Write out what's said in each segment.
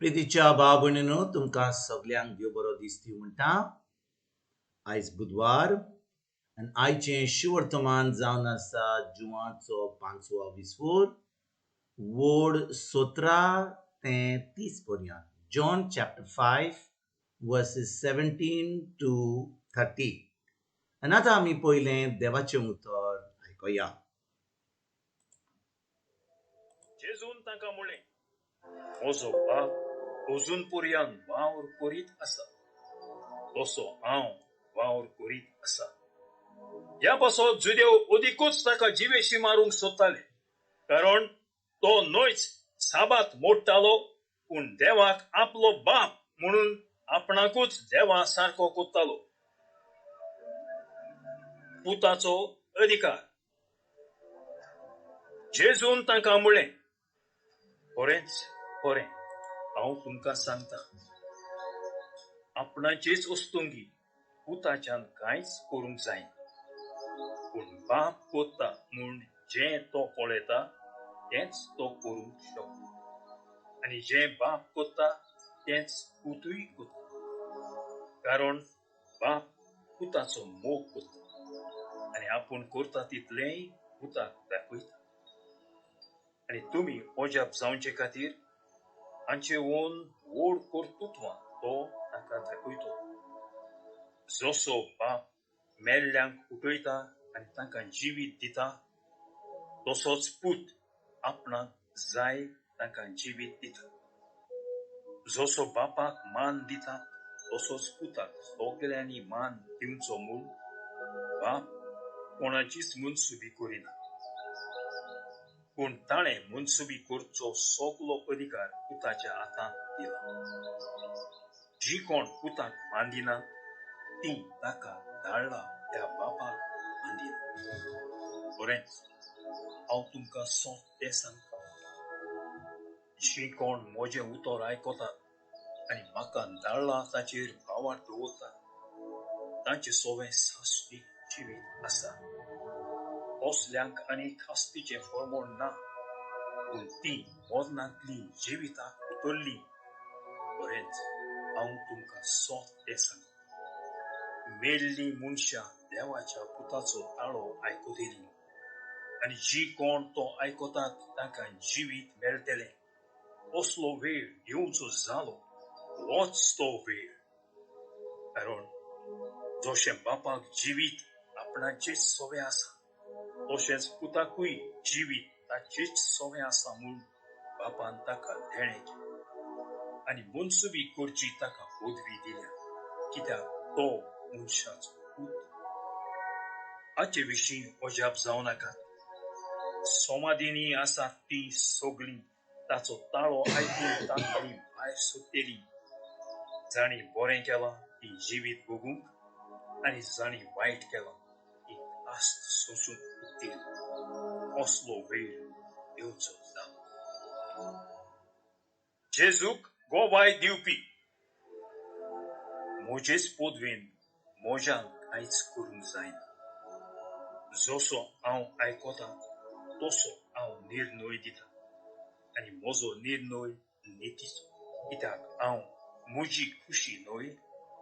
प्रितीच्या भाव भयणीनो, तुमकां सगल्यांक देव बरो दीस दिवं म्हणटा. आयज बुधवार आनी आयचें शिवर्तमान जावन आसा जुवाचो पांचवो विस्फोर वोड 17 ते 30 पर्यंत. John chapter 5 verses 17 to 30. आनी आतां आमी पयलें देवाचें उतर आयकुया. जेजून तांकां म्हणलें, म्हजो बाप अजून पर्यंत वावर करीत आसा, तसो हांव वावर करीत आसा. ह्या पासत जुदेव अदिकूच ताका जिवेशी मारूंक सोदताले, कारण तो न्हयच साबात मोडटालो, पूण देवाक आपलो बाप म्हणून आपणाकूच देवा सारको कोत्तालो. पुताचो अधिकार. जेजून तांकां म्हणलें, खरेंच खरें हांव तुमकां सांगता, आपणाचेच वस्तुंगी पुताच्यान कांयच करूंक जायना, पूण बाप कोत्ता म्हूण जें तो पळयता तेंच तो करूंक शकता, आनी जें बाप कोत्ता तेंच पुतूय कोत्ता, कारण बाप पुताचो मोग कोत्ता आनी आपूण करता तितलेंय पुताक दाखयता. आनी तुमी अजाप जावचे खातीर हांचे ओन व्हड कर्तृत्वां तो ताका दाखयतो. जसो बाप मेल्ल्यांक उठयता आनी तांकां जिवीत दिता, तसोच पूत आपणाक जाय तांकां जिवीत दिता. जसो बापाक मान दिता तसोच पुताक सगल्यांनी मान दिवचो म्हूण बाप कोणाचीच मनसुबी करिना, पूण ताणें मनसुबी करचो सगलो अधिकार पुताच्या हातांत दिला. जी कोण पुताक मानदिना ती ताका धाडला त्या बापाक मानदिना. खरेंच हांव तुमकां सोंप तें सांगता, जी कोण म्हजें उतर आयकतात आनी म्हाका धाडला ताचेर भावार्थ दवरतात तांचें सवें सास्वीक जिवीत आसा. असल्यांक आनी खास्तीचें फळमोण ना, पूण ती मरणांतली जिविताक उतरली. खरेंच हांव तुमकां सोंप तें सांगता, मेल्लीं मनशां देवाच्या पुताचो ताळो आयकतलीं आनी जी कोण तो आयकतात तांकां जिवीत मेळटलें. असलो वेळ येवचो जालो होच तो वेळ, कारण जशें बापाक जिवीत आपणाचेच सवें आसा तशेंच पुताकूय जिवीत ताचेच सवें आसा म्हूण बापान ताका देणें केलें आनी मनसुबी करची ताका पदवी दिल्या, कित्याक तो मनशाचो पूत. हाचे विशीं अजाप जावं नाकात. समाधीनी आसात ती सगळीं ताचो ताळो आयकून तांतली भायर सोदतली. जांणी बरें केलां ती जिवीत भोगूंक आनी जांणी वायट केलां ती आस्त सोंसूंक उरतली. असलो वेळ येवचो जालो. जेजूक गोवाय दिवपी. म्हजेच पदवेन म्हज्यान कांयच करूंक जायना, जसो हांव आयकतां तसो हांव निर्णय दिता आनी म्हजो निर्णय नितीचो, कित्याक हांव म्हजी खुशी न्हय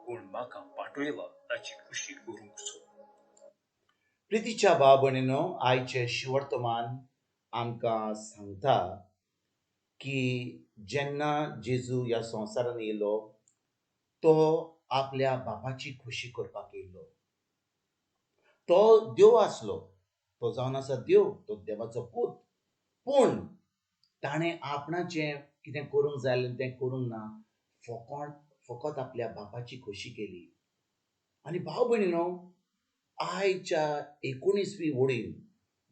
पूण म्हाका पाठयला ताची खुशी करूंक सोदता. प्रितीच्या भाव भयणीनो, आयचें शिवर्तमान आमकां सांगता की जेन्ना जेजू ह्या संवसारांत येयलो तो आपल्या बापाची खुशी करपाक येयलो. तो देव आसलो, तो जावन आसा देव, तो देवाचो पूत, पूण ताणें आपणाचें कितें करूंक जाय आसलें तें करूंक ना, फकत आपल्या बापाची खोशी केली. आनी भाव भयणीनो, आयच्या 19वी वडीन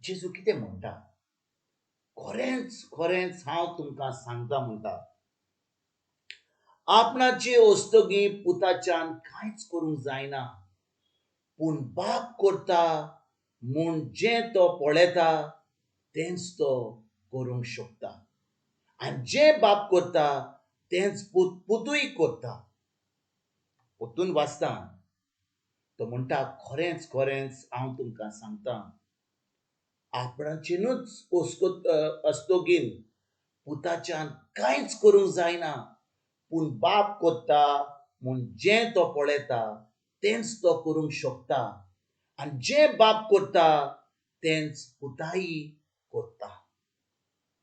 जेजू कितें म्हणटा, खरेंच खरेंच हांव तुमकां सांगता म्हणटा, आपणाचे वस्तगी पुताच्यान कांयच करूंक जायना, पूण बाप करता म्हूण जें तो पळयता तेंच तो करूंक शकता, आनी जें बाप करता तेंच पुतूय करता. परतून वाचता, तो म्हणटा, खरेंच खरेंच हांव तुमकां सांगता, आपणाचेनूच अस्तोगीन पुताच्यान कांयच करूंक जायना, पूण बाप कोत्ता म्हूण जें तो पळयता तेंच तो करूंक शकता, आनी जें बाप करता तेंच पुताय करता.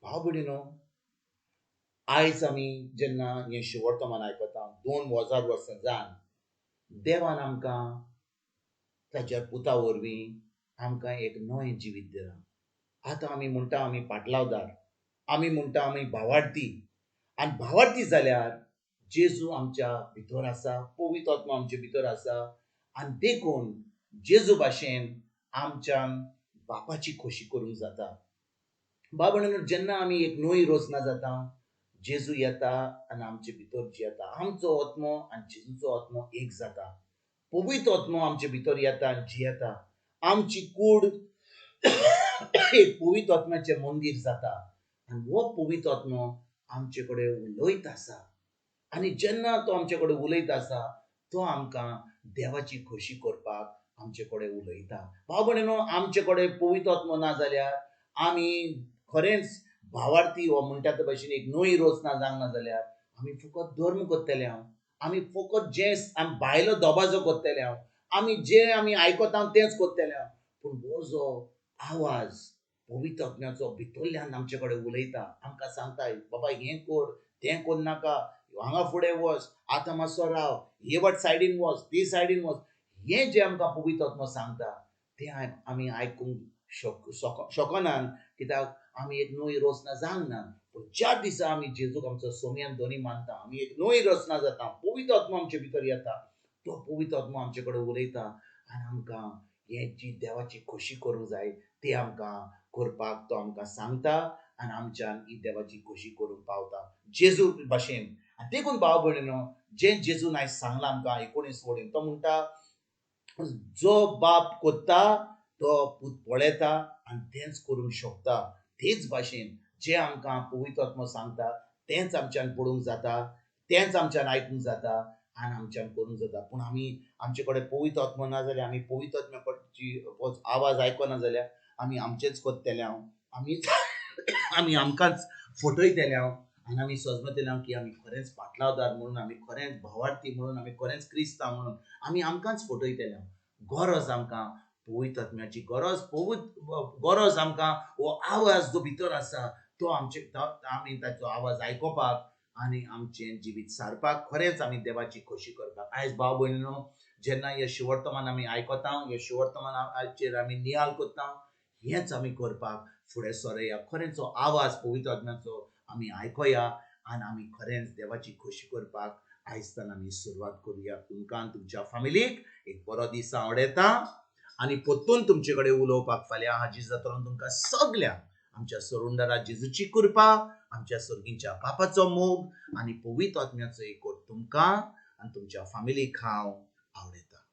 भाव भयणीनो, आयज आमी जेन्ना हें शिवर्तमान आयकता, 2000 वर्सां जावन देवान आमकां ताच्या पुता वरवीं आमकां एक नवें जिवीत दिलां. आतां आमी म्हणटा आमी पाटलावदार, आमी म्हणटा आमी भावार्थी, आनी भावार्थी जाल्यार जेजू आमच्या भितर आसा, पवित्र आत्मा आमचे भितर आसा, आनी देखून जेजू भाशेन आमच्यान बापाची खोशी करूंक जाता. बाबा, जेन्ना आमी एक नवी रचना जाता, जेजू येता आनी आमचे भितर जियेता, आमचो आत्मो आनी जेजूचो आत्मो एक जाता. पवित्र आत्मो आमचे भितर येता आनी जियेता. आमची कूड एक पवित्र आत्म्याचें मंदीर जाता आनी हो पवित्र आत्मो आमचे कडेन उलयत आसा. आनी जेन्ना तो आमचे कडेन उलयत आसा, तो आमकां देवाची खोशी करपाक आमचे कडेन उलयता. भाव भयणीनो, आमचे कडेन पवित्र आत्मो ना जाल्यार आमी खरेंच भावार्थी हो म्हणटा ते भाशेन एक नवी रचना जावंक ना जाल्यार आमी फकत धर्म करतले हांव, आमी फकत जें आमी भायलो दबाजो करतले हांव, आमी जें आमी आयकता तेंच करतले हांव. पूण हो जो आवाज पवित्र आत्म्याचो भितरल्यान आमचे कडेन उलयता, आमकां सांगता, बाबा हें कर, तें कर नाका, हांगा फुडें वच, आतां मातसो राव, हे वाट सायडीन वच, ती सायडीन वच, हें जें आमकां पवित्र आत्मो सांगता तें आमी आयकूंक शकनात, कित्याक आमी एक नवी रचना जावंक ना. पूण ज्या दिसा आमी जेजूक आमचो सोमयान धनी मानता, आमी एक नवी रचना जाता, पवित्र आत्मो आमचे भितर येता, तो पवित्र आत्मो आमचे कडेन उलयता आनी आमकां हें जी देवाची खोशी करूंक जाय ती आमकां करपाक तो आमकां सांगता आनी आमच्यान ही देवाची खोशी करूंक पावता जेजू भाशेन. आनी देखून भाव भयणीनो, जें जेजून आयज सांगलां आमकां 19 वळीन, तो म्हणटा, जो बाप कोत्ता तो पूत पळयता आनी तेंच करूंक शकता. तेच भाशेन जें आमकां पवित्र आत्मो सांगता तेंच आमच्यान पळोवंक जाता, तेंच आमच्यान आयकूंक जाता आनी आमच्यान करूंक जाता. पूण आमी आमचे कडेन पवित्र आत्मो ना जाल्यार, आमी पवित्र आत्म्याची आवाज आयकना जाल्यार आमी आमचेंच करतले हांव, आमी आमकांच फटयतले हांव आनी आमी सजमतले हांव की आमी खरेंच पाटलावदार म्हणून, आमी खरेंच भावार्थी म्हणून, आमी खरेंच क्रिस्तांव म्हणून आमी आमकांच फटयतले हांव. गरज आमकां पवित्र आत्म्याची गरज, पवित्र गरज आमकां हो आवाज जो भितर आसा तो आमचे आमी ताचो आवाज आयकुपाक आनी आमचें जिवीत सारपाक, खरेंच आमी देवाची खोशी करपाक. आयज भाव भयणीनो, जेन्ना हे शिवर्तमान आमी आयकता, हे शिवर्तमानाचेर आमी नियाळ करता, हेंच आमी करपाक फुडें सरया. खरेंच हो आवाज पवित्र आत्म्याचो आमी आयकुया आनी आमी खरेंच देवाची खोशी करपाक आयजतान आमी सुरवात करुया. तुमकां तुमच्या फामिलीक एक बरो दीस आवडटा आनी परतून तुमचे कडेन उलोवपाक फाल्यां हाजीर जातलो. तुमकां सगळ्यांक आमच्या सरुंडरा जेजूची कृपा, आमच्या सर्गींच्या बापाचो मोग आनी पवित्र आत्म्याचो एकवट तुमकां आनी तुमच्या फामिलीक हांव आवडटा.